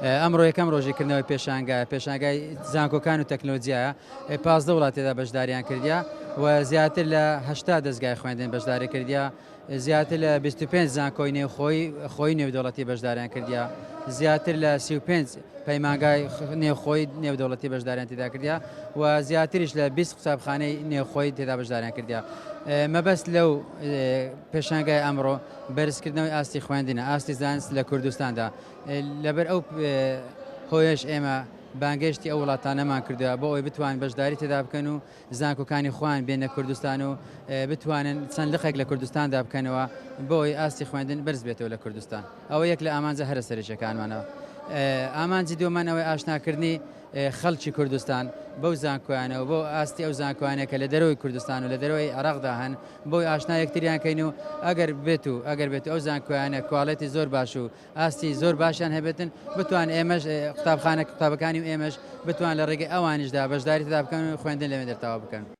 ئەمڕۆ یەکەم ڕۆژی کردنەوەی پێشانگایە، پێشانگای زانکۆکان و تەکنۆلۆجیایە، 15 وڵات تێدا بەشداریان کردیە و زیاتر لە 80 دەزگای خوێندن بەشداری کردیە، زیاتر لە 25 زانکۆی نێوخۆی خۆی نێودەوڵەتی بەشداریان کردیە، زیاتر لە 35 پەیمانگای نێوخۆی نێودەوڵەتی بەشداریان تێدا کردیە و زیاتریش لە 20 قوتابخانەی نێوخۆی تێدا بەشداریان کردیە. مەبەست لەو پێشانگای ئەمڕۆ بەرزکردنەوەی ئاستی خوێندنە، ئاستی زانست لە کوردستاندا. لەبەر ئەو هۆیەش ئێمە بانگێشتی ئەو وڵاتانەمان کردووە بۆ ئەوەی بتوان بەشداری تێدا بکەن و زانکۆکانی خۆیان بێنە کوردستان و بتوانن چەند لقێک لە کوردستاندا بکەنەوە بۆ ئەوەی ئاستی خوێندن بەرز بێتەوە لە کوردستان. ئەوە یەک لە ئامانجە هەرە سەرەکیەکانمانە. ئامانجی دووەمان ئەوەی ئاشناکردنی خەڵکی کوردستان بەو زانکۆیانە و بۆ ئاستی ئەو زانکۆیانە کە لە دەرەوەی کوردستان و لە دەرەوەی عێراقدا هەن بۆی ئاشنا یەکتریان کەین و ئەگەر بێت و ئەگەر بێت و ئەو زانکۆیانە quality زۆر باش و ئاستی زۆر باشیان هەبێتن بتوان ئێمەش قوتابخانە قوتابەکانی و ئێمەش بتوان لە ڕێگەی ئەوانیشدا بەشداری تێدا بکەن و خوێندن لەوێ دەرتەواو بکەن.